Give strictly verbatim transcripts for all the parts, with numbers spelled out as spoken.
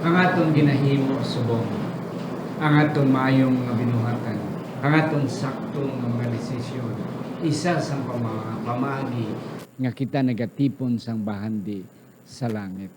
Ang aton ginahimo subong, ang aton maayong mga binuhatan, ang aton sakto nga mga desisyon, isa sang pama-, pamaagi nga kita nagatipon sang bahandi sa langit.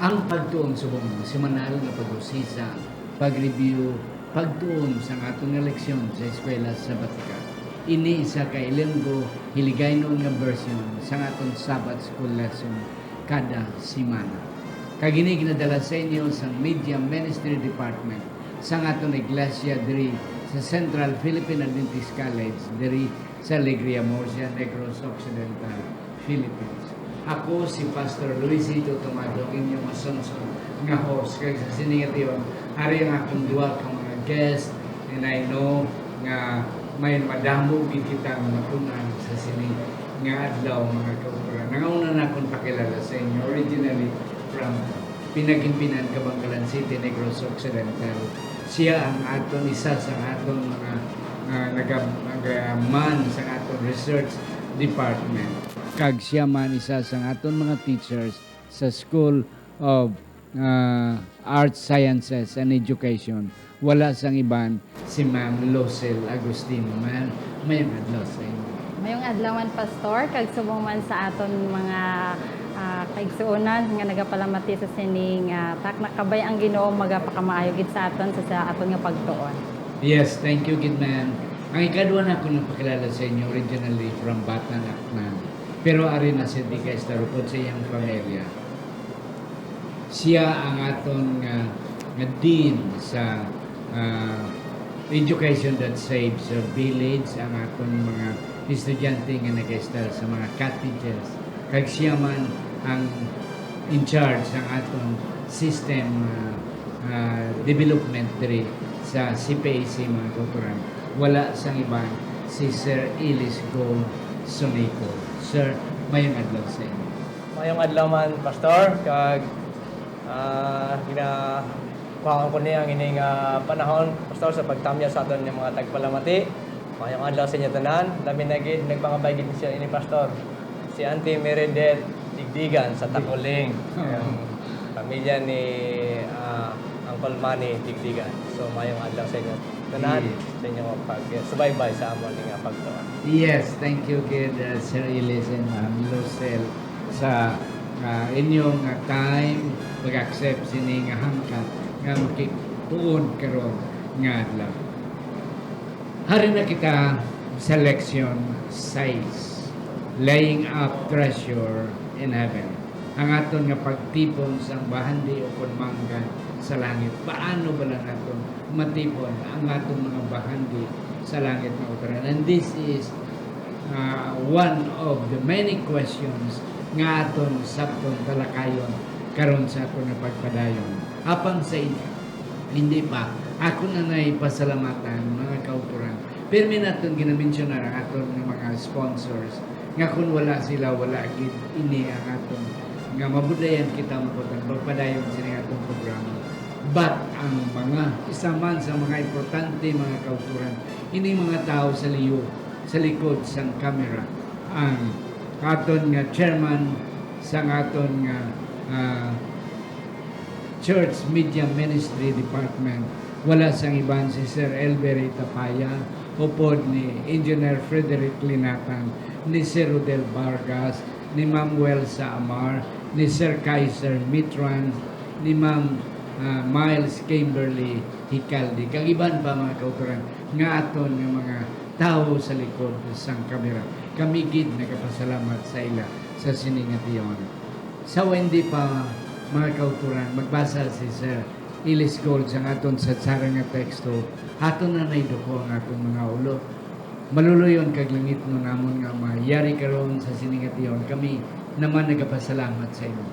Ang pagtuon subong, semanal nga pag-usisa, pag-review, pagtuon sang aton nga leksyon sa eskwela sabatika. Ini isa ka ilonggo, Hiligaynon nga bersyon sang aton Sabbath School lesson kada semana. Kag ini ginadala sa inyo sang Media Ministry Department sang aton iglesia diri sa Central Philippine Adventist College diri sa Alegria, Murcia, Negros Occidental, Philippines. Ako si Pastor Luisito Tomado, ang inyong masunson nga host. Kag sa sini nga tion, ari ang akong duha ka mga guest, and I know nga may madamo gid kita nga matun-an sa sini nga adlaw, mga kauturan. Ang una nakon pakilala sa inyo, originally from Pinaginpinan, Kabankalan City, Negros Occidental. Siya ang aton, isa sa aton mga, ah, naga-, nagaman sa aton research department. Kag siya man isa sa aton mga teachers sa School of, ah, Arts, Sciences, and Education. Wala sang iban, si Ma'am Lucille Agustino. Ma'am, mayong adlaw sa inyo. Mayong adlaw man, Pastor, kag subong man sa aton mga, ah, kaigsuonan nga nagapalamati sa sining, ah, takna. Kabay ang Ginoo magapakamaayo gid sa aton sa, sa aton nga pagtuon. Yes, thank you gid, ma'am. Ang ikadua nakon nga pakilala sa inyo, originally from Batan, Aklan. Pero ari na si Dika Estarupod sa iyang pamilya. Siya ang aton nga, nga dean sa, ah, Education That Saves Our Village, ang aton mga estudyante nga nag-estar sa mga cottages. Kag siya man ang in charge sang aton system, ah, ah, development diri sa C P A C, mga kauturan. Wala sang iban, si Sir Ilis Go Sonico. Sir, mayong adlaw sa inyo. Mayong adlaw man, Pastor, kag, ah, ginakuhaan ko ni ang ining, ah, panahon, Pastor, sa pagtamya sa aton nga mga tagpalamati. Mayong adlaw sa inyo tanan. Labi na gid, nagpangabay gid siya ini, Pastor. Si Auntie Meredith Digdigan sa Tacoling. Oo. Ang pamilya ni, ah, Uncle Manny Digdigan. So, mayong adlaw sa inyo tanan, Yes. sa inyo pag-, subaybay sa amon nga pagtuon. Yes, thank you gid, uh, Sir Ilis and Ma'am Lucille, sa, uh, inyong, uh, time, pag-accept sini nga hangkat nga makigtuon karon nga adlaw. Hari na kita sa leksyon sais, Laying Up Treasure in Heaven. Ang aton nga pagtipon sang bahandi ukon manggad sa langit. Paano bala naton matipon ang aton mga bahandi sa langit, mga kauturan? And this is, uh, one of the many questions nga aton sabton talakayon karon sa aton nga pagpadayon. Apang sa inyo, hindi pa, ako na nay pasalamatan, mga kauturan. Pirmi naton ginamensyonar ang aton nga mga sponsors nga kun wala sila, wala gid ini ang aton nga mabudayan kita maputang pagpadayon sini nga atong programa. But ang mga isa man sa mga importante, mga kauturan, ini mga tawo sa liyo, sa likod sang camera, ang aton nga chairman sang aton nga, ah, Church Media Ministry Department. Wala sang iban si Sir Elbery Tapaya, upod ni Engineer Frederick Linatan, ni Sir Rodel Vargas, ni Ma'am Welsa Amar, ni Sir Kaiser Mitran, ni Ma'am, ah, Miles Kimberly Hicaldi, kag iban pa, mga kauturan, nga aton nga mga tawo sa likod sang kamera. Kami gid nagapasalamat sa ila sa sini nga tion. Sa hindi pa, mga kauturan, magbasa si Sir Ilis Gold sang aton satsara nga teksto, aton na naiduko ang aton mga ulo. Maluluyon kag langitnon namon nga Ama, yari karon sa sini nga tion, kami naman nagapasalamat sa imo.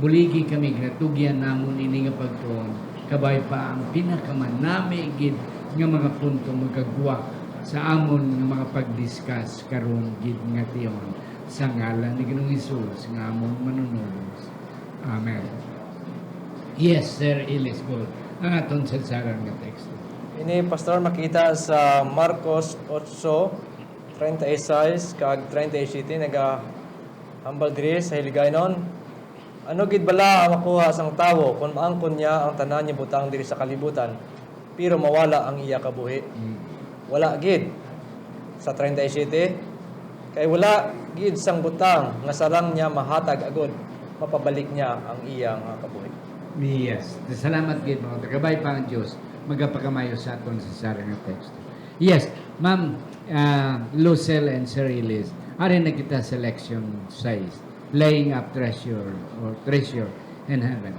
Buligi kami, ginatugyan namon ini nga pagtuon, kabay pa ang pinakamanami gid nga mga punto magagwa sa amon nga mga pag-discuss karon gid nga tion, sa ngalan ni Ginoong Hesus nga amon Manunubos. Amen. Yes, Sir Ilis, good. Ang aton sarsaran nga teksto. Ini, Pastor, makita sa Marcos otso, treinta y seis kag treinta y siete, nagahambal diri sa Hiligaynon. Ano gid bala ang makuha sang tawo kon maangkon niya ang tanan niya butang diri sa kalibutan, pero mawala ang iya kabuhi? Mm. Wala gid. Sa treinta y siete, kay wala gid sang butang nga sarang niya mahatag agud mapabalik niya ang iya nga kabuhi. Yes. Salamat gid, mga kabay pa ang Diyos. Magapakamayo sa aton sa sarang nga teksto. Yes, Ma'am, ah, Lucille and Sir Eliz, ari na kita sa leksyon six, laying up treasure or treasure in heaven.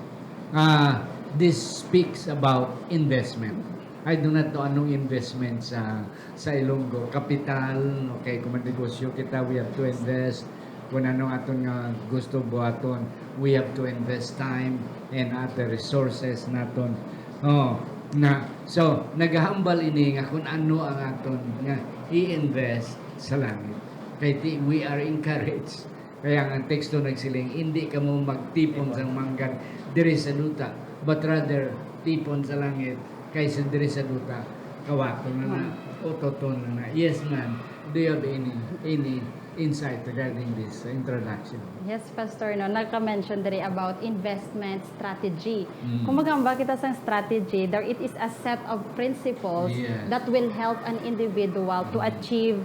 Ah, this speaks about investment. I do not know anong investment sa, sa Ilonggo. Kapital, okay, kung magnegosyo kita, we have to invest. Kung ano aton nga gusto buhaton, we have to invest time and other resources naton. Oh, na. So, nagahambal ini nga kung ano ang aton nga i-invest sa langit. Kay ti-, we are encouraged. Kaya nga ang teksto nagsiling, "Hindi kamo magtipon sang manggad diri sa duta, but rather tipon sa langit, kay sa diri sa duta, kawaton na na, utoton na na." Yes, ma'am. Do you have any, any insight regarding this introduction? Yes, Pastor, no, nagka-mention diri about investment strategy. Mm. Kung maghambal kita sang strategy, there it is a set of principles, yes, that will help an individual to, mm, achieve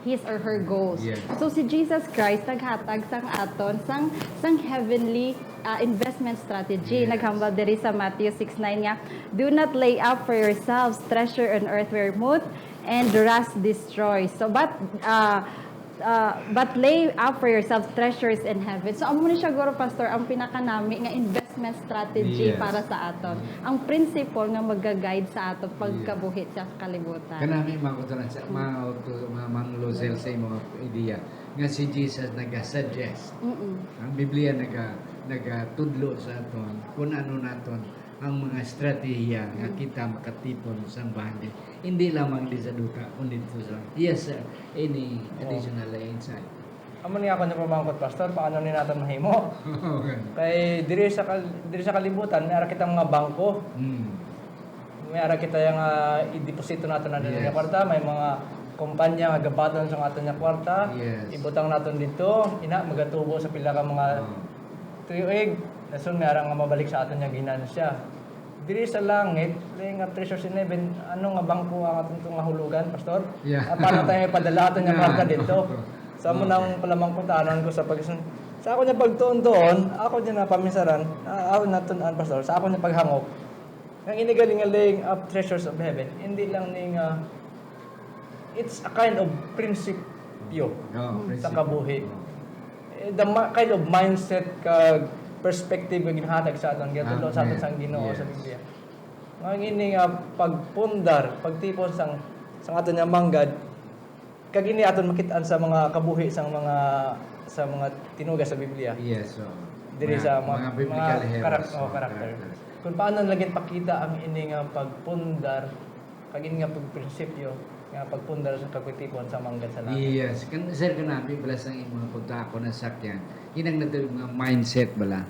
his or her goals. Yes. So, si Jesus Christ naghatag sang aton sang, sang heavenly, ah, investment strategy. Yes. Naghambal diri sa Matthew six nine nga, "Do not lay up for yourselves treasure on earth where moth and rust destroys." So, but, ah, ah, "But lay up for yourselves treasures in heaven." So, amo ni siya, guro, Pastor, ang pinakanami nga investment strategy, yes, para sa aton. Mm. Ang principle nga maga-guide sa aton, yes, pagkabuhi sa kalibutan. Kanami, mga kuturan, sa, mm, mga auto, mga Ma'am Losel, sa imong idea, nga si Jesus nagasuggest. Mm-mm. Ang Biblia naga-, nagatudlo sa aton kung ano naton ang mga estratehiya nga, mm, kita makatipon sang bahandi. Hindi lamang di sa duta, kundi dito sa, yes, sir. Any, oh, additional insight? Amo ni ako na pamangkot, Pastor, paano ni naton mahimo? Okay. Kay diri sa kal-, diri sa kalibutan, may ara kita mga bangko. Hmm. May ara kita nga i-deposito naton ang, yes, kwarta, may mga kumpanya nga gabaton sa aton nga kwarta. Yes. Ibutang naton dito, ina, magatubo sa pila ka mga, oh, tuig, dason may ara nga mabalik sa aton nga ginansya. Diri sa langit, diri nga treasures in heaven, ano nga bangko ang aton to nga hulugan, Pastor? Yeah. Ah, paano tayo ipadala aton nga, yeah, kwarta dito? Sa amo, okay, nang palamangkutanon ko sa pag-, sa ako niya pagtuon-tuon, ako niya napamisaran, ah, ako natun-an, Pastor, sa ako niya paghangop. Ang inigaling nga laying up treasures of heaven, hindi lang ni nga, it's a kind of prinsipyo, oh, sa prinsipyo, kabuhi. Oh. Eh, the ma-, kind of mindset kag perspective nga ginhatag sa aton, ginatudlo sa aton, amen, sang Ginoo sa, yes, Biblia. Nga ini nga pagpundar, pagtipon sang, sang aton nga manggad, kag ini aton makit-an sa mga kabuhi sang mga, sa mga tinuga sa Biblia. Yes, so, diri mga, sa mga, mga biblical, mga heroes, karak-, oh, mga characters. Kung paano nila ginpakita ang ini nga pagpundar, kag ini nga pagprinsipyo nga pagpundar sa kagwitipuan sa manggad sa langit. Yes. Kan-, sir, kanami bala sang imong punto, ako nasakyan. Inang nato nga mindset bala.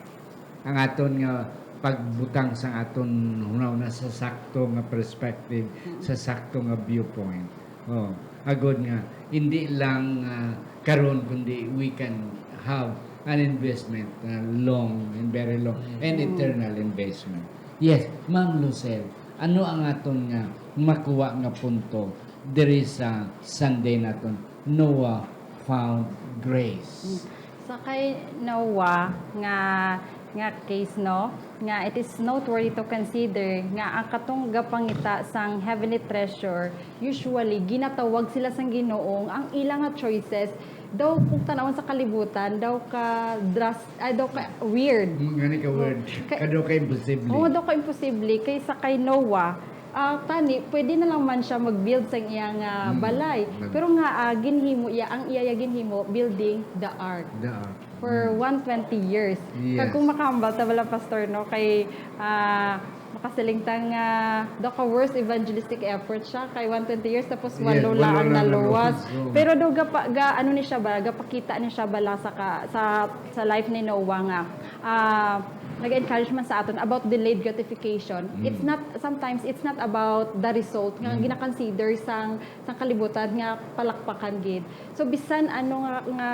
Ang aton nga pagbutang sang aton hunahuna sa sakto nga perspective, mm, sa sakto nga viewpoint. Oh, agod nga, hindi lang, ah, karon, kundi we can have an investment, ah, long and very long and, mm, eternal investment. Yes, Ma'am Lucille, ano ang aton nga makuha nga punto diri sa Sunday naton, Noah found grace? Mm. Sa kay Noah nga, nga case, no, nga it is noteworthy to consider nga ang katong gapangita sang heavenly treasure, usually, ginatawag sila sang Ginoo, ang ila nga choices daw, kung tanawon sa kalibutan, daw ka dras-, ay, daw ka weird. Mm, gani ka weird. Oh, kay, ka daw ka imposible. Oo, daw ka imposible. Kay sa kay Noah, Ah, tani, pwede na lang man siya mag-build sang iyang, ah, Mm. balay. Mag- Pero nga, ah, ginhimo iya, ang iya, iya ginhimo, building the ark The ark. for Mm. one twenty years. Yes. Kag kung makahambal ta bala, Pastor, no, kay, ah, makasiling ta nga daw ka worst evangelistic effort siya, kay one twenty years, tapos Yes, walo walo lang ang lang naluwas. naluwas. Oo. Pero daw gapa-, ga-, ano ni siya ba, gapakita ni siya bala sa ka-, sa, sa life ni Noah nga, ah, nag-encourage man sa aton about delayed gratification. Mm. It's not, sometimes it's not about the result nga Mm. ginakonsider sang, sang kalibutan nga palakpakan gid. So, bisan ano nga, nga,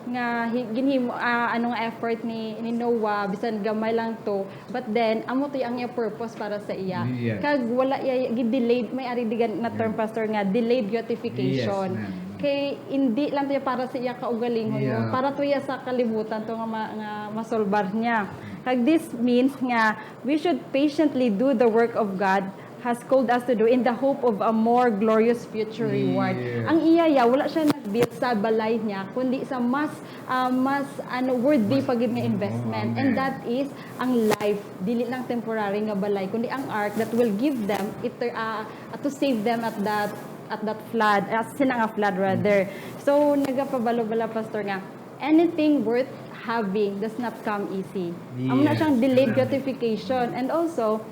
nga hi-, ginhimo, ah, ano nga effort ni, ni Noah, bisan gamay lang to, but then, amo to ang iya purpose para sa iya. Yeah. Kag wala iya, gi-delayed, may ari di gan-, na term, Yeah. Pastor, nga delayed gratification. Yes, ma'am. Kay hindi lang to iya para sa iya kaugalingon, Yeah. no? Para to iya sa kalibutan to nga ma-, nga masolbar niya. Kag this means nga we should patiently do the work of God has called us to do in the hope of a more glorious future reward. Yes. Ang iya ya, wala siya nag-build sa balay niya, kundi sa mas, ah, mas, ano, worthy Mas pa gid nga investment. And Amen. that is ang life, dili lang temporary nga balay, kundi ang ark that will give them eter-, ah, ah, to save them at that, at that flood, ah, sina nga flood rather. Mm. So, nagapabalo bala, Pastor, nga anything worth having does not come easy. Amo na Yes. siyang delayed Amen. gratification. And also,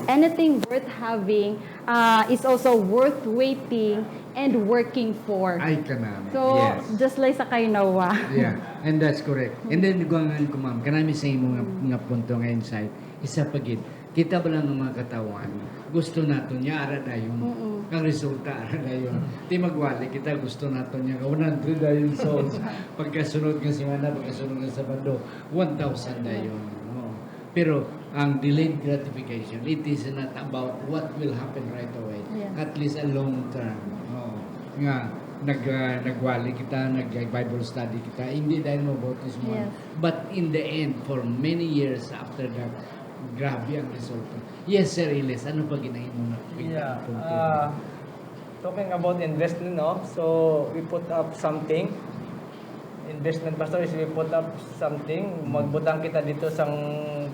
anything worth having, ah, is also worth waiting and working for. Ay, kanami. So, Yes. just like sa kay Noah. Yeah, and that's correct. And then, guwangan ko, ma'am, kanami sa imo nga, Mm. nga punto, nga insight, isa pa gid, kita ba lang nga mga katawhan, gusto naton niya, ara dayon. Mm-mm. Ang resulta, ara dayon. Di magwali kita, gusto naton niya nga one hundred dayon souls. Pagkasunod nga semana, pagkasunod nga Sabado, one thousand dayon. Oo. Pero ang delayed gratification, it is not about what will happen right away. Yes. At least a long term. Oo. Nga, nag, ah, nagwali kita, nag-Bible study kita. Hindi dahil mo bautismo. Yes. But in the end, for many years after that, grabe ang resulta. Yes, Sir Iles, ano pa ginahimo na? Yeah, ah, talking about investment, no? So, we put up something. Investment, Pastor, is we put up something. Mm. Magbutang kita dito sang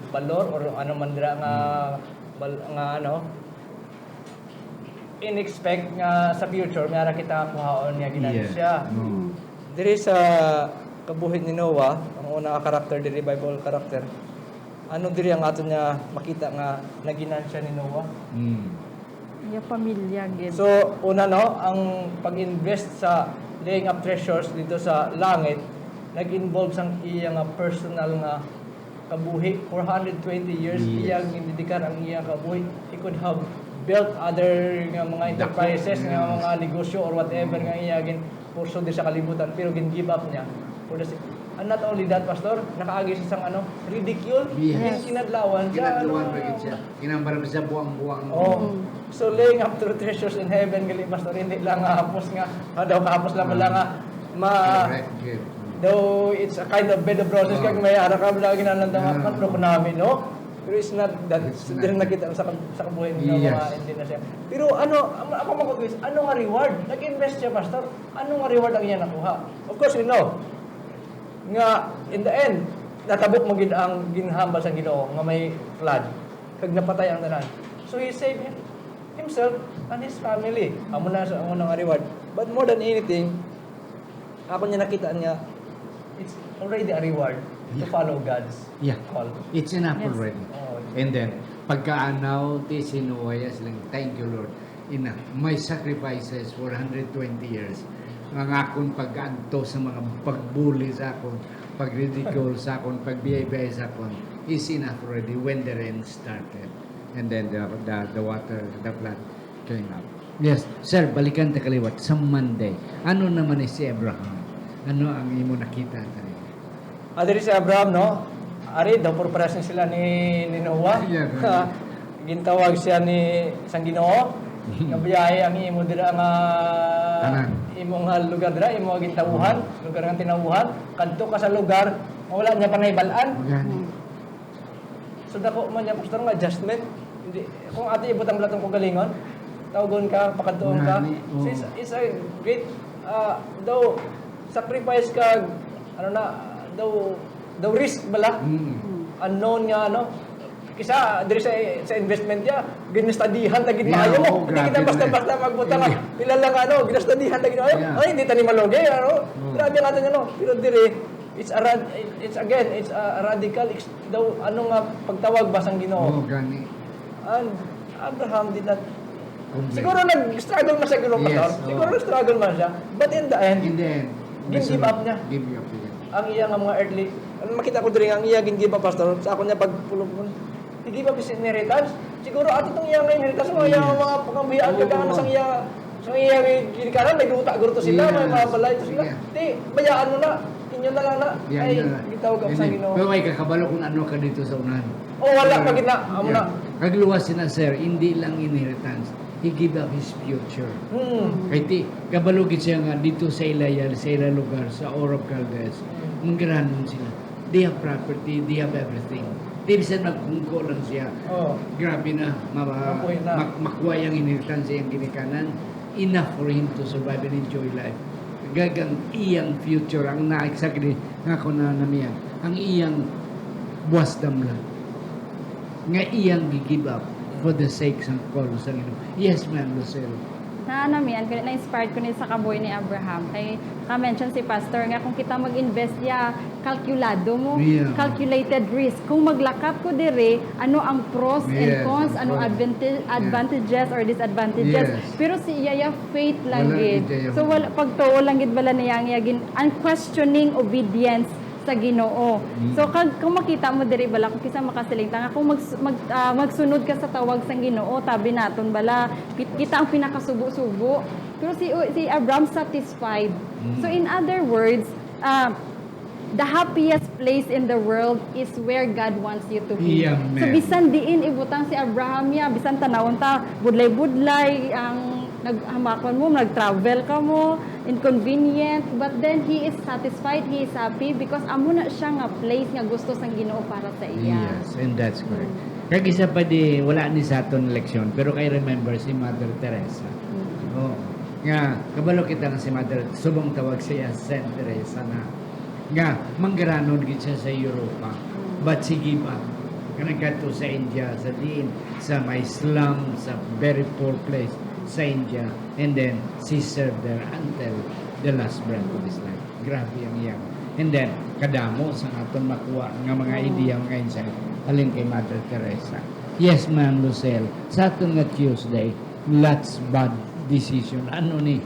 balor or ano man dira nga, Mm. bal-, nga ano, in expect nga sa future, may ara kita kuhaon nga ginansya. Yes. Mm. Diri sa kabuhi ni Noah, ang una nga character diri, Bible character, ano diri ang aton nga makita nga naginansya ni Noah? Mm. Iya pamilya, gid. So, una, no, ang pag-invest sa laying up treasures dito sa langit, nag-involve sang iya nga personal nga kabuhi. Four hundred twenty years, Yes. iya gindedikar ang iya kabuhi. He could have built other nga mga Dako. enterprises, nga Yes. mga negosyo or whatever Mm. nga iya gin-pursue di sa kalibutan, pero gin-give up niya for the sake. And not only that, Pastor, nakaagi siya sang, ano, ridicule. Yes. Yes. Kinadlawan siya, Kinadlawan ano, pa gid siya. Kinambar pa siya buang-buang. Oh. Mm. So, laying up true treasures in heaven, gali, Pastor, hindi lang nga hapos nga, ah, daw kahapos lang Ah. pala nga, ma-, Correct, good. though it's a kind of bed of roses, Oh. kag may ara ka, wala ginananda nga Ah. katlo ko namin, no? Pero it's not that, It's dili not. nakita sa kab-, sa kabuhi ng mga Yes. engineer siya. Pero ano, ang, ako mag-quiz, ano nga reward? Nag-invest siya, Pastor. Ano nga reward ang iya nakuha? Of course, we know nga, in the end, natabok man gid ang ginhambal sa Ginoo nga may flood, kag napatay ang tanan. So, he saved him, himself and his family. Amo na sa, amo na nga reward. But more than anything, ako niya nakita niya, it's already a reward to Yeah. follow God's Yeah. call. It's enough Yes. already. Oh, And then, pagkaanaw ti si Noah, yes, lang, "Thank you, Lord. Ina, my sacrifices for hundred twenty years, ang akon pag-anto sa mga pagbuli sa akon, pag-ridicule sa akon, pagbiay-biay sa akon, is enough already when the rain started." And then the, the, the water, the flood came up. Yes, sir, balikan ta kaliwat sa Monday. Ano naman ni si Abraham? Ano ang imo nakita kanina? Ah, diri si Abraham, no? Ari, daw puro parehas ni sila ni, ni Noah. Yeah, yeah. Gintawag siya ni, sang Ginoo, nga biyahe ang imo dira nga, Tanan. imo nga lugar dira, imo nga gintawuhan, Mm. lugar nga tinawuhan. Kadto ka sa lugar nga wala niya panahibal-an. Gani. So, dako man niya, Pastor, nga adjustment. Hindi, kung ato ibutang bala tong kaugalingon, tawgon ka, pakadtuon ka. Gani, oo. So, it's, it's a great, ah, daw, sacrifice ka, ano na, daw, daw risk bala. Mm. Unknown nga, ano, Isa, diri sa, sa investment niya, ginastadihan ta gid Yeah, maayo mo. Oo, Hindi kita grabe na. Basta-basta magbuta nga. Hindi. Pila lang ano, ginastadihan ta gid maayo. Yeah. Ay, hindi ta ni malugi, ano? Oo. Grabe ang ato niya, no? Pero diri, it's a rad, it's again, it's a radical, ex- daw, ano nga, pagtawag ba sang Ginoo? Oh, gani. And Abraham did not, Complain. siguro nag-struggle man siya, siguro, Yes, Pastor. oo. Siguro nag-struggle man siya. But in the end, In the end, Gin-give up niya. Give up niya. Ang iya nga mga earthly, ang makita ko diri nga ang iya gin-give up, Pastor, sa ako niya pagpulong, he give up his inheritance. Siguro ato tong iya nga inheritance, mga iya nga Yes. mga pagkambiaan, Oo. kagana sa iya, sa iya ginikanan, may duta guro to sila, may Yes. mga balay to sila. Yeah. Di, bayaan mo na. Inyo na lang na. Yan Ay, na. gitawag ako sa Hindi. Ginoo. Pero may kakabalo kung ano ka dito sa unahan. Oh, wala pa gid na. Amo na. Kagluwas sila, sir, hindi lang inheritance. He give up his future. Hmm. Kay ti, kabalo gid siya nga dito sa ila, sa ila lugar, sa Ur of Chaldees, manggaranon sila. They have property, they have everything. Di bisan magkungko lang siya. Oh. Grabe na, ma- Makuha na. mak- makuha yung inheritance sa iyang ginikanan. Enough for him to survive and enjoy life. Gagang iyang future, ang naik sa kini, nga ako na namiyan. Ang iyang buwas damlag. Nga iyang gi-give up for the sake sang cause sang Ginoo. Yes, ma'am, Lucille. Na namian ko, na-inspired ko ni sa kabuhi ni Abraham. Kay ka-mention si Pastor nga kung kita mag-invest ya, kalkulado mo, Yeah. calculated risk. Kung maglakat ko dire, ano ang pros and Yes, cons, of ano course. advantage, Yeah. advantages or disadvantages. Yes. Pero si iya ya faith lang Wala gid. gid iya So faith. Wala, pagtuo lang gid bala niya ang iya gin unquestioning obedience sa Ginoo. Mm. So kag kung makita mo diri bala kung kinsa makasiling ta nga kung mag, mag, ah, magsunod ka sa tawag sang Ginoo, tabi naton bala kit- kita ang pinakasubo-subo. Pero si si Abraham satisfied. Mm. So in other words, ah, the happiest place in the world is where God wants you to be. Yeah, So man. bisan diin ibutang si Abraham ya, bisan tanawon ta budlay-budlay ang naghamakon mo, nag-travel ka mo, inconvenient, but then he is satisfied, he is happy because amo na siya nga place nga gusto sang Ginoo para sa iya. Yes, and that's correct. Kag isa pa di, wala ni sa aton leksyon, pero kay remember si Mother Teresa. Mm. Oh, nga, kabalo kita nga si Mother, subong tawag siya Saint Teresa na, nga, manggaranon gid siya sa Europa. But she give up. Nga nagkadto sa India, sa diin, sa may slum, sa very poor place, sa India. And then, she served there until the last breath of his life. Grabe ang iya. And then, kadamo sa aton makuha nga mga Oo. Idea, mga insight, halin kay Mother Teresa. Yes, Ma'am Lucille, sa aton nga Tuesday, lots bad decision. Ano ni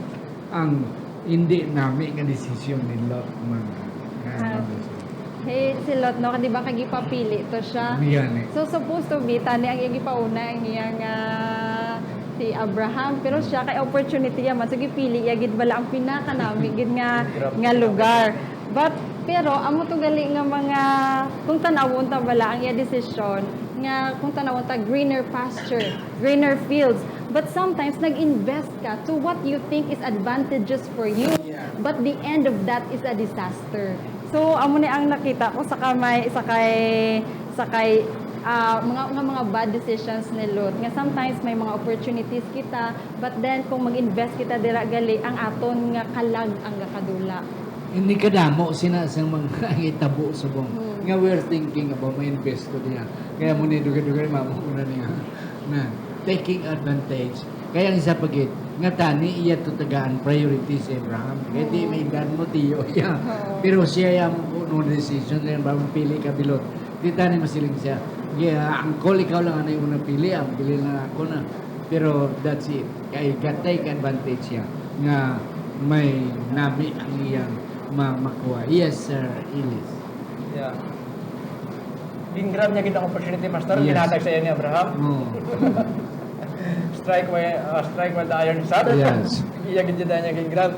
ang hindi nami nga decision ni Lot, Ma'am? Ah, Ah, Ma'am Lucille. Hey, si Lot, no, di ba, kag ipapili to siya? Yan eh. So, supposed to be, tani ang iyang ipauna, ang iyang, ah, si Abraham. Pero siya, kay opportunity ya man. So, gipili ya gid bala ang pinakanami gid nga, Grabe. nga lugar. But, pero, amo to gali nga mga, kung tanawon ta bala, ang iya desisyon, nga kung tanawon ta, greener pasture, greener fields. But sometimes, nag-invest ka to what you think is advantageous for you. Yeah. But the end of that is a disaster. So, amo ni ang nakita ko sa kamay, sa kay, sa kay, ah, mga, nga mga bad decisions ni Lot. Nga sometimes may mga opportunities kita, but then kung mag-invest kita dira gali, ang aton nga kalag ang gakadula. Hindi kadamo sina sa mga itabo subong. Hmm. Nga we're thinking about may investor niya. Kaya mo ni duga-duga ni mama ko na niya. Na, taking advantage. Kaya ang isa pa gid, nga tani iya to tagaan priority si Abraham. Kaya di Oo. may edad mo, tiyo iya. Oo. Pero siya yung no decision, kaya ba pili ka bilot. Di tani masiling siya. Yeah, angkol, ikaw lang ang unang pili, ang pili lang ako na. Pero that's it. Kay gatay ka advantage siya nga may nami ang iyang ma makuha. Yes, Sir Ellis. Yeah. Gingrab niya gid ang opportunity, Pastor, Yes. ginhatag sa iya ni Abraham. Oh. Strike while, uh, strike while the iron is hot. Yes. Iya gid niya gingrab.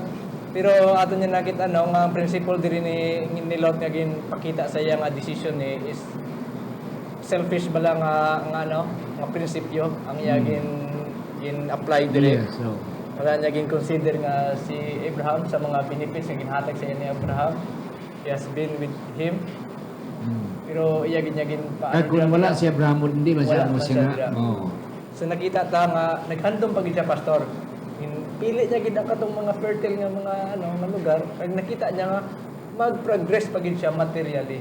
Pero ato niya nakita, no, nga ang principle diri ni, ni Lot nga ginpakita sa iya nga decision ni is selfish bala nga, nga, ano, nga prinsipyo ang iya Hmm. gin gin-apply diri. Yes, so. Wala niya gin-consider nga si Abraham sa mga benefits nga ginhatag sa iya ni Abraham. He has been with him. Hmm. Pero iya gid niya gin Kag kung wala si Abraham, hindi man siya Wala mo man siya siya nga. dira. Oo. So nakita ta nga naghandom pa gid siya, Pastor. Gin-, pili niya gid ang katong mga fertile nga mga, ano, nga lugar. Kag nakita niya nga mag-progress pa gid siya materially.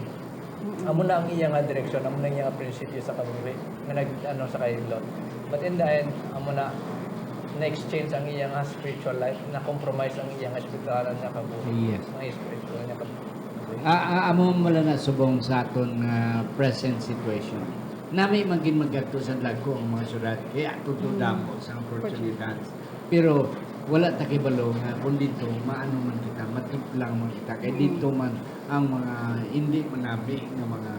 Amo na ang iya nga direksyon, amo na ang iya nga prinsipyo sa kabuhi nga nag, ano, sa kay Lot. But in the end, amo na, na-exchange ang iya nga spiritual life, na-compromise ang iya nga spiritual nga kabuhi. Yes. Ang spiritual nga kabuhi. Ah, ah, amo mo lang na subong sa aton nga present situation. Nami man gid magkadto sa dagko ang mga syudad, kay ato to damo sa oportunidad. Pero wala ta kibalo nga kung dito maano man kita, matiplang man kita, kay dito man ang mga hindi manami nga mga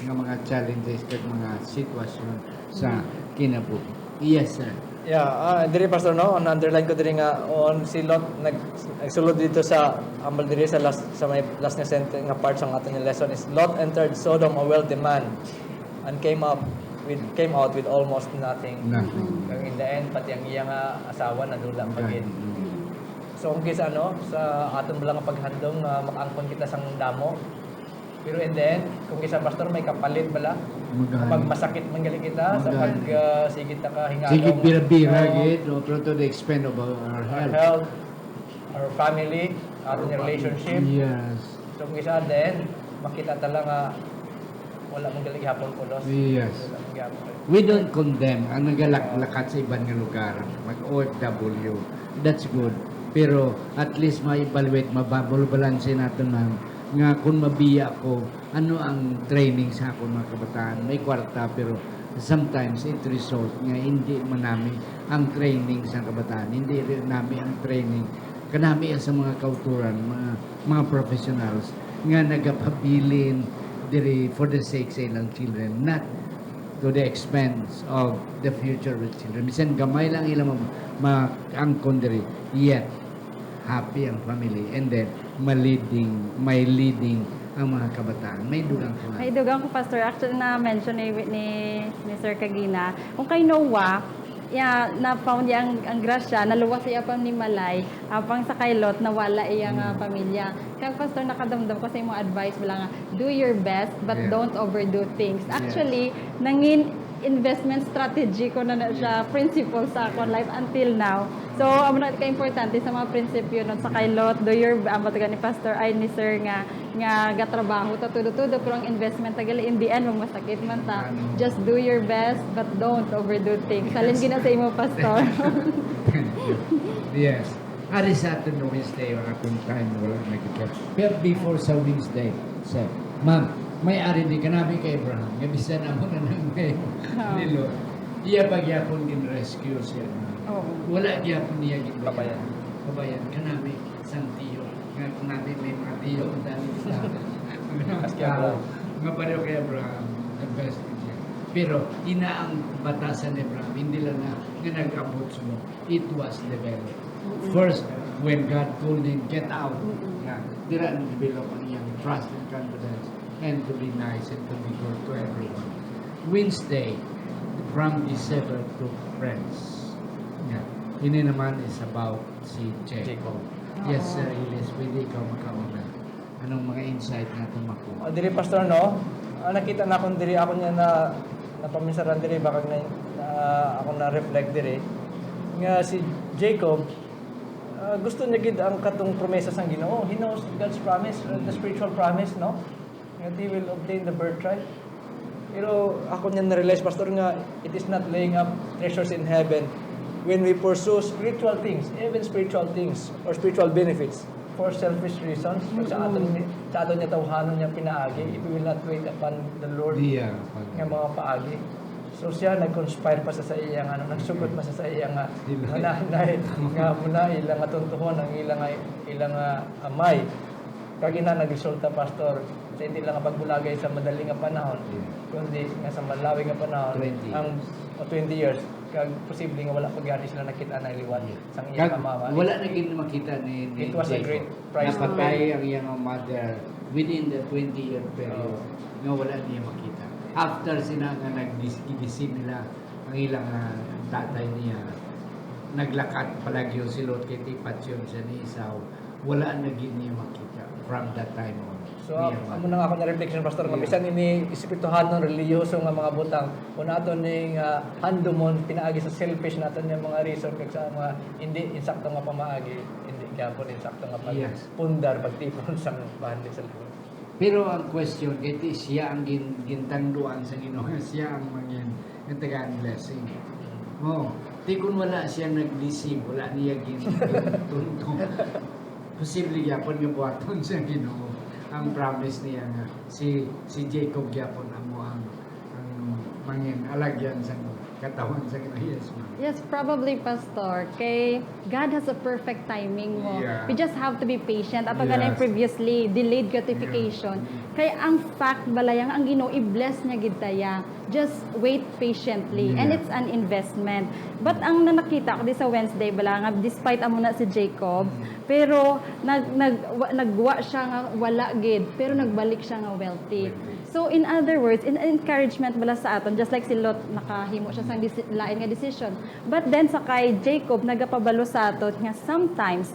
nga mga challenges kag mga sitwasyon sa kinabuhi. Yes, sir. Yeah, ah, diri, Pastor, no, on underline ko diri nga on si Lot nag nagsulod dito sa ambal diri sa last, sa may last nga sentence nga part sa aton nga lesson is, "Lot entered Sodom, a wealthy man, and came up with came out with almost nothing." Nothing. Kag in the end, pati ang iya nga asawa nadula pa gid. Mm. So kung kisa, ano, sa aton bala nga paghandom nga makaangkon kita sang damo, pero in the end, kung kisa, Pastor, may kapalit bala, Magani. Kapag masakit man gali kita sa Magani. pag ah, sige ta ka hingalong, Sige, bira-bira Oo. gid, no? Pero to the expense of our, our Our health. health, our family, our Our relationship. Yes. So kung kisa, then makita ta lang nga wala man gali gihapon pulos. Yes. Wala man gihapon. We don't condemn. Ang nagalakat sa iban nga lugar, mag-O F W, that's good. Pero at least ma-evaluate, mababal balanse naton, ma'am, nga kung mabiya ko, ano ang training sa akon mga kabataan? May kwarta, pero sometimes it result nga hindi man nami ang training sa kabataan. Hindi rin nami ang training kanami sa mga kauturan, mga, mga professionals nga nagapabilin diri for the sake sa ilang children, not to the expense of the future of the children. Bisan gamay lang ilang ma-, maangkon diri, yet happy ang family, and then ma-leading, may leading ang mga kabataan. May dugang ko. May dugang ko, Pastor. Actually, na-mention ni, ni, ni Sir kagina. Kung kay Noah, ya, na-found niya ang, ang grasya, naluwas siya panimalay, apang sa kay Lot, nawala iya nga pamilya. Kag, Pastor, nakadamdam ko sa imong advice, wala nga, do your best, but Yeah. don't overdo things. Yes. Actually, nangin investment strategy ko na, na siya, principle sa akon life until now. So, amo na ka-importante sa mga prinsipyo, no, sa kay Lot, do your, amo to ni Pastor, ay ni Sir nga, nga gatrabaho ta tudo-tudo, pero ang investment tagal, in the end, magmasakit man ta. Ano? Just do your best, but don't overdo things. Halin gina sa imo, Pastor. Yes. Ari sa aton Wednesday, wala akong time, wala na kita. Pero before sa Wednesday, sir, ma'am, may ari di kanami kay Abraham, nga bisan amo na nang may Ah. nilo. Iya pa gyapon gin-rescue siya, ma'am. Oo. Wala gyapon niya gin Pabayaan. Pabayaan kanami sang tiyo. Nga kanami may mga tiyo, ang dami kita. Maski Ah, ako. Nga pareho kay Abraham, the best niya. Pero ina ang batasan ni Abraham, hindi lang na nga nag-abot sa mo. It was developed. Mm-mm. First, when God told him, "Get out," Mm-mm. na, dira na develop ang iyang trust and confidence and to be nice and to be good to everyone. Wednesday, from deceiver to friends. Yeah. Ini naman is about si Jacob. Jacob. Yes, Oo. Sir Elias, pwede ikaw makauna. Anong mga insight natin makuha? Ah, diri, Pastor, no? Ah, nakita na akong diri, ako niya na napaminsaran diri, baka na, na ako na-reflect diri, nga si Jacob, ah, gusto niya gid ang katong promesa sang Ginoo. He knows God's promise, uh, the spiritual promise, no? That he will obtain the birthright. Pero ako niya na-realize, Pastor, nga it is not laying up treasures in heaven when we pursue spiritual things, even spiritual things or spiritual benefits for selfish reasons. Sa aton, sa aton niya tawhanon niya pinaagi, if we will not wait upon the Lord Diya, pag- nga mga paagi. So siya nag-conspire pa sa, sa iya nga, ano, nagsugot pa sa, sa iya nga, Sila. nga nanay, nga muna ila nga tuntuhon ang ila nga, ila nga amay. Kag ina nagresulta, Pastor, sa hindi lang nga pagbulagay sa madali nga panahon, Yeah. kundi nga sa malawi nga panahon, Twenty ang years. O, twenty years, kag posible nga wala pa gani sila nakita na liwat Yeah. sang Kag iyang amawa. wala na gid makita ni, ni It was a Jacob. great price to Napatay pay. Ang iyang mother within the twenty-year period. Oo. Nga wala niya makita. After sina nga nagdis-, gidisin nila ang ilang, ah, tatay niya, naglakat palagyo si Lot kay tipatyon siya ni Esau. Wala na gid niya makita from that time on. So, Niya amo na nga ako na reflection, Pastor, nga Yeah. bisan ini espirituhanon, relihiyoso nga mga butang, kung ato ni nga handomon pinaagi sa selfish naton nga mga reason kag sa mga hindi insakto nga pamaagi, hindi gyapon insakto nga Yes. pagpundar, pagtipon sa bandi sa Lord. Pero ang question, kay ti siya ang gin-, gintangduan sa Ginoo, siya ang mangin-, ang tagaan blessing. Oh, ti kung wala siya nag-deceive, wala niya gin-, gintunto. Posible gyapon nga buhaton sa Ginoo ang promise niya nga si, si Jacob gyapon amo ang, ang mangin-alagyan sa katawhan sa Ginoo. Yes, ma'am. Yes, probably, Pastor. Kay God has a perfect timing mo. Yeah. We just have to be patient. Ato ganang Yes. previously, delayed gratification. Yeah. Mm. Kay ang fact bala yang ang Ginoo i-bless niya gid ta ya. Just wait patiently. And Yeah. it's an investment. But ang nanakita ko di sa Wednesday bala nga despite amo na si Jacob, Mm. pero nag-, nag-, wa-, nagwa siya nga wala gid, pero nagbalik siya nga wealthy. Wealthy. So in other words, in encouragement bala sa aton, just like si Lot, nakahimo siya sang desi-, lain nga decision. But then sa kay Jacob, nagapabalo sa aton nga sometimes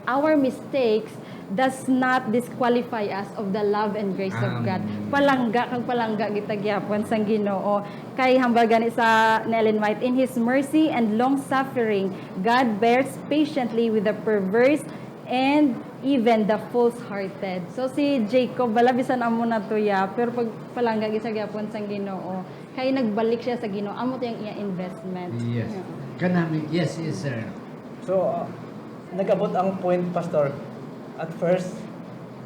our mistakes does not disqualify us of the love and grace of God. Amen. Palangga kag palangga kita gyapon sang Ginoo. Kay hambal gani sa ni Ellen White, "In His mercy and long suffering, God bears patiently with the perverse and even the false-hearted." So si Jacob, bala bisan amo na to ya, pero pag palangga gid sa gyapon sang Ginoo, kay nagbalik siya sa Ginoo, amo to yung iya investment. Yes. Yeah. Kanami, yes, yes, sir. So, uh, nag-abot ang point, Pastor. At first,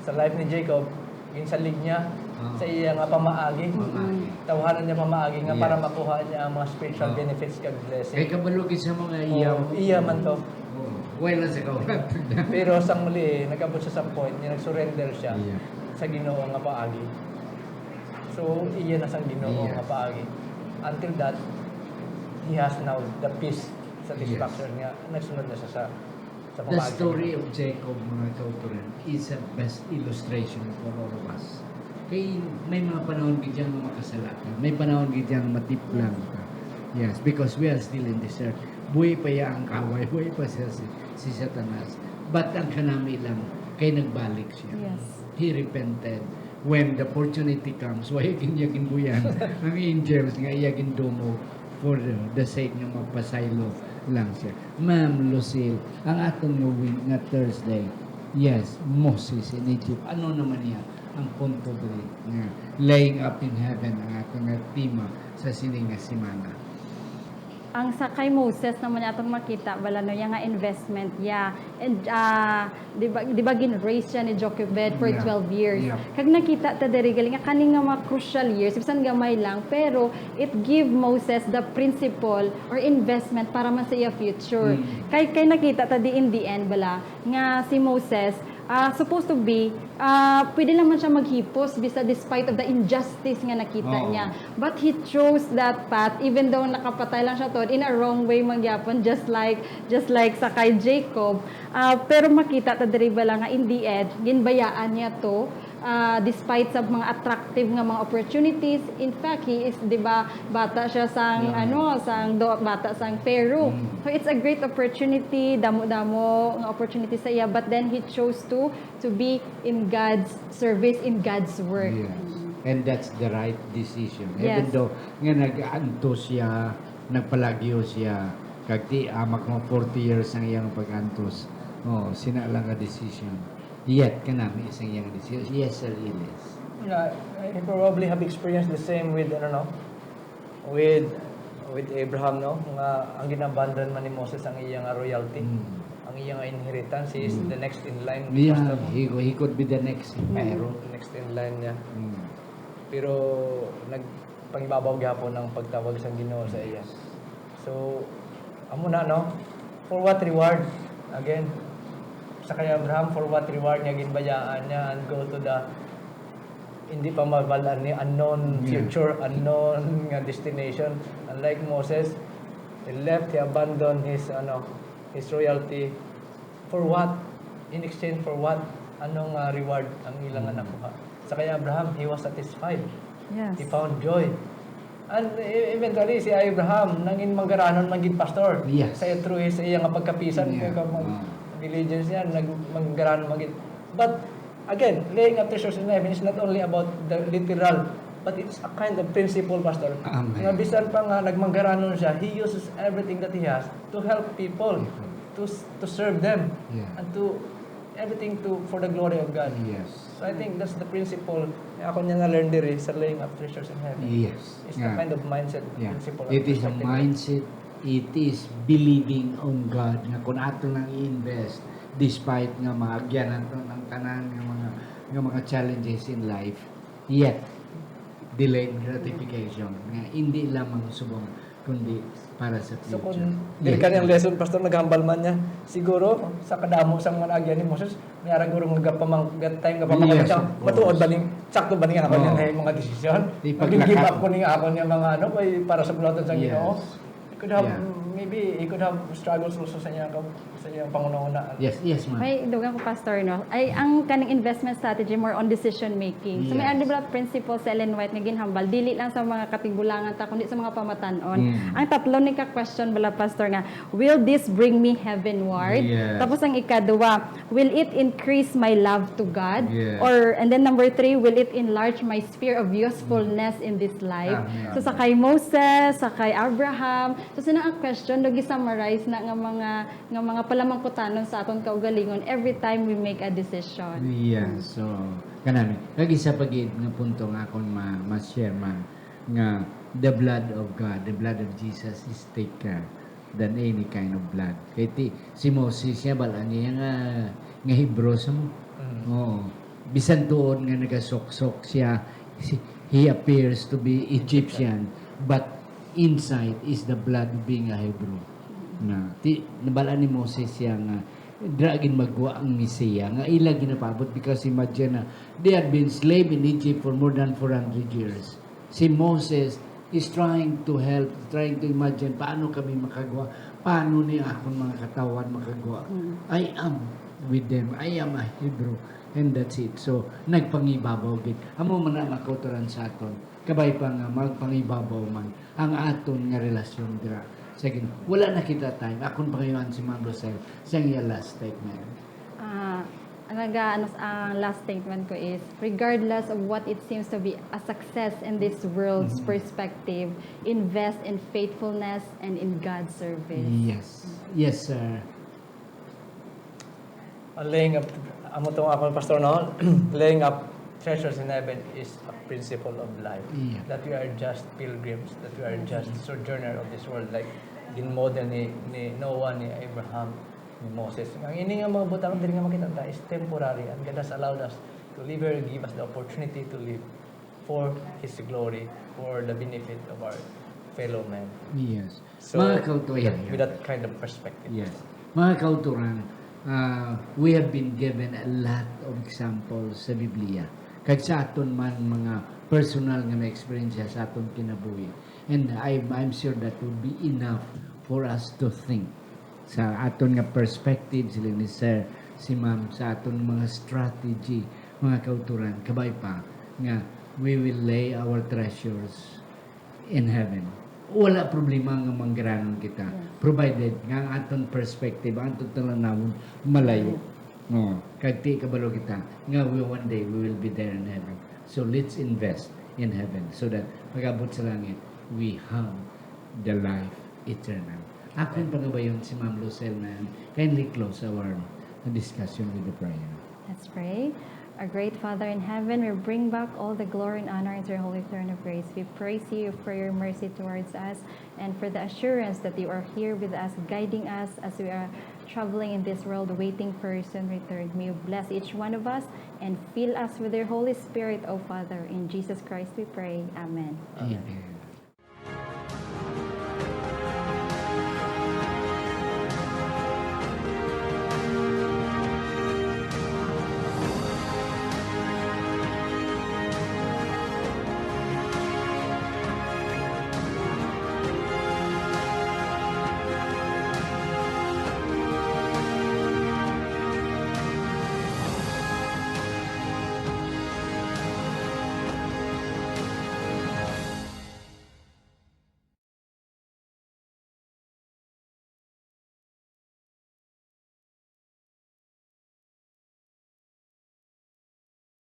sa life ni Jacob, ginsalig niya Ah. sa iya nga pamaagi. Pamaagi. Tawhanan niya pamaagi nga Yes. para makuha niya ang mga spiritual Ah. benefits kag blessing. Kay kabalo gid sa mga iya. Oh, iya man to. Oh, wala sa kaulat. Pero sang muli, nag-abot siya sa point niya, nag-surrender siya Yeah. sa Ginoo nga paagi. So, iya na sang Ginoo Yes. nga paagi. Until that, he has now the peace, satisfaction Yes. nga nagsunod na siya sa, sa The pamaagi sa story Ginoo. of Jacob, mga kauturan, is a best illustration for all of us. Kay may mga panahon gid yan nga makasala ka. May panahon gid yan nga matiplang ka. Yes, because we are still in this earth. Buhi pa ya ang kaway, buhi pa siya si, si Satanas. But ang kanami lang, kay nagbalik siya. Yes. He repented. When the opportunity comes, wa gid niya ginbuyan ang angels nga iya gindumog for the sake nga magpasaylo lang siya. Ma'am Lucille, ang aton nga week nga Thursday, yes, Moses in Egypt. Ano naman niya ang punto diri nga laying up in heaven ang aton nga tema sa sini nga semana? Ang sa kay Moses naman niya atong makita, bala, no, iya nga investment, yeah. And, ah, di ba, di ba gin-raise siya ni Jochebed for Yeah. twelve years? Yeah. Kag nakita ta diri gali nga kani nga mga crucial years, bisan gamay lang, pero it give Moses the principle or investment para man sa iya future. Mm. Kay, kay nakita ta di in the end, bala, nga si Moses, ah, supposed to be, ah, pwede lang man siya maghipos bisa despite of the injustice nga nakita Oo. niya. But he chose that path, even though nakapatay lang siya tuod, in a wrong way man gyapon, just like, just like sa kay Jacob. Ah, pero makita ta diri bala nga in the end, ginbayaan niya to, ah, despite sa mga attractive nga mga opportunities. In fact, he is, di ba, bata siya sang, Yeah. ano, sang do-, bata sang Pharaoh. Mm. So, it's a great opportunity, damo-damo nga opportunity sa iya, but then he chose to, to be in God's service, in God's work. Yes. And that's the right decision. Even Yes. though nga nag-antos siya, nagpalagyo siya, kag ti, ah, mag-, mga forty years ang iyang pag-antos. Oh, sina lang nga decision. Yet, kanami isang iyang decision. Yes, Sir Iles. Yeah, he probably have experienced the same with, I don't know, with, with Abraham, no? Nga ang gin-abandon man ni Moses ang iya nga royalty, Mm. ang iya nga inheritance, he is Mm. the next in line, Yeah, Pastor, no? he, he could be the next Mm. Pharaoh. Next in line niya. Mm. Pero nagpangibabaw gihapon ang pagtawag sang Ginoo sa iya. Yes. So, amo na, no? For what reward? Again, sa kay Abraham, for what reward niya ginbayaan niya and go to the hindi pa mabal-an ni unknown Yeah. future, unknown nga destination. Unlike Moses, he left, he abandoned his, ano, his royalty. For what? In exchange for what? Anong, ah, reward ang ila nga Mm. nakuha? Sa kay Abraham, he was satisfied. Yes. He found joy. And e-, eventually, si Abraham, nangin manggaranon man gid, Pastor. Yes. Sa, through his, iya nga pagkapisan, Yeah. kag mga Ah. diligence niya, nag-, manggaranon man gid. But, again, laying up treasures in heaven is not only about the literal, but it's a kind of principle, Pastor. Amen. Nga bisan pa nga nagmanggaranon siya, he uses everything that he has to help people, People. to s-, to serve them, Yeah. and to Everything to for the glory of God. Yes. So I think that's the principle nga ako niya na-learn diri sa laying up treasures in heaven. Yes. It's the Yeah. kind of mindset, Yeah. principle of It is a perspective. Mindset. It is believing on God nga kung ato lang i-invest despite nga maagyan nato ang tanan nga mga nga mga challenges in life, yet delayed gratification nga hindi lamang subong kundi para sa So future. kung dili ka niyang lesson, Pastor, naghambal man niya, siguro sa kadamo sa mga naagyan ni Moses, may ara guro nga gapamang, gat time gapamang Yes, siya. of course. Matuod ba ning sakto ba ning ako Oo. niya nga mga desisyon? Di Mag-give paglakat. Up ko ning ako niya mga ano, kay para sa bulotan sa Yes. Ginoo. It could have Yeah. Maybe he could have struggles also sa iyang sa iyang panghunahuna. Yes, yes, ma'am. May dugang ko, Pastor, no? Ay, ang kaning investment strategy more on decision making. So, may Yes. ano ba principle si Ellen White nga ginhambal, dili lang sa mga katigulangan ta, kundi sa mga pamatan-on. Mm. Ang tatlo ni ka question bala, Pastor, nga, "Will this bring me heavenward?" Yes. Tapos ang ikaduha, "Will it increase my love to God?" Yes. Or, and then number three, "Will it enlarge my sphere of usefulness in this life?" Amen. So, sa kay Moses, sa kay Abraham, so, sina ang question, no, gisummarize na nga mga nga mga palamangkutanon sa aton kaugalingon every time we make a decision. Yeah, so, kanami. Kag isa pa gid nga punto nga akon ma, ma-share man, nga the blood of God, the blood of Jesus is thicker than any kind of blood. Kay ti, si Moses niya, bal-an niya nga, nga Hebrew sa mo. Mm. Oo. Bisan tuod nga nagasuksok siya, si, he appears to be Egyptian, but inside is the blood of being a Hebrew. Na, ti, nabal-an ni Moses siya nga dira gid magwa ang Mesiya nga ila ginapaabot, because imagine na they had been slave in Egypt for more than four hundred years. Si Moses is trying to help, trying to imagine paano kami makagwa, paano ni akon mga katawhan makagwa. Mm. I am with them. I am a Hebrew. And that's it. So, nagpangibabaw gid. Amo man na makauturan sa aton. Kabay pa nga magpangibabaw man ang aton nga relasyon dira sa Ginoo. Wala na kita time. Akon pangayuan si Ma'am Rosel sa iya last statement. Ah, ang naga, ano, ang last statement ko is, regardless of what it seems to be a success in this world's Mhm. perspective, invest in faithfulness and in God's service. Yes. Yes, sir. Uh, laying up, amo tong akon, Pastor, no? Laying up treasures in heaven is a principle of life. Yeah. That we are just pilgrims, that we are just sojourner of this world. Like, ginmodel ni, ni Noah, ni Abraham, ni Moses. Ang ini nga mga butang diri nga makita ta is temporary, and God has allowed us to live here, give us the opportunity to live for His glory, for the benefit of our fellow men. Yes. So, Mga kauturan. With that kind of perspective. Yes. Mga kauturan, uh, we have been given a lot of examples sa Biblia. Kag sa aton man mga personal nga mga eksperyensya sa aton kinabuhi. And I'm, I'm sure that would be enough for us to think. Sa aton nga perspective, sila ni Sir, si Ma'am, sa aton mga strategy, mga kauturan, kabay pa nga we will lay our treasures in heaven. Wala problema nga manggaranon kita, Yes. provided nga ang aton perspective, ang aton talanawon, malayo. Oh, kag ti kabalo kita nga we, one day we will be there in heaven. So let's invest in heaven so that pag-abot sa langit, we have the life eternal. Akon pangabayon si Ma'am Lucille na kindly close our discussion with the prayer. Let's pray. Our great Father in heaven, we bring back all the glory and honor into your holy throne of grace. We praise you for your mercy towards us and for the assurance that you are here with us, guiding us as we are traveling in this world, waiting for your soon return. May you bless each one of us and fill us with your Holy Spirit, O Father. In Jesus Christ we pray. Amen. Amen.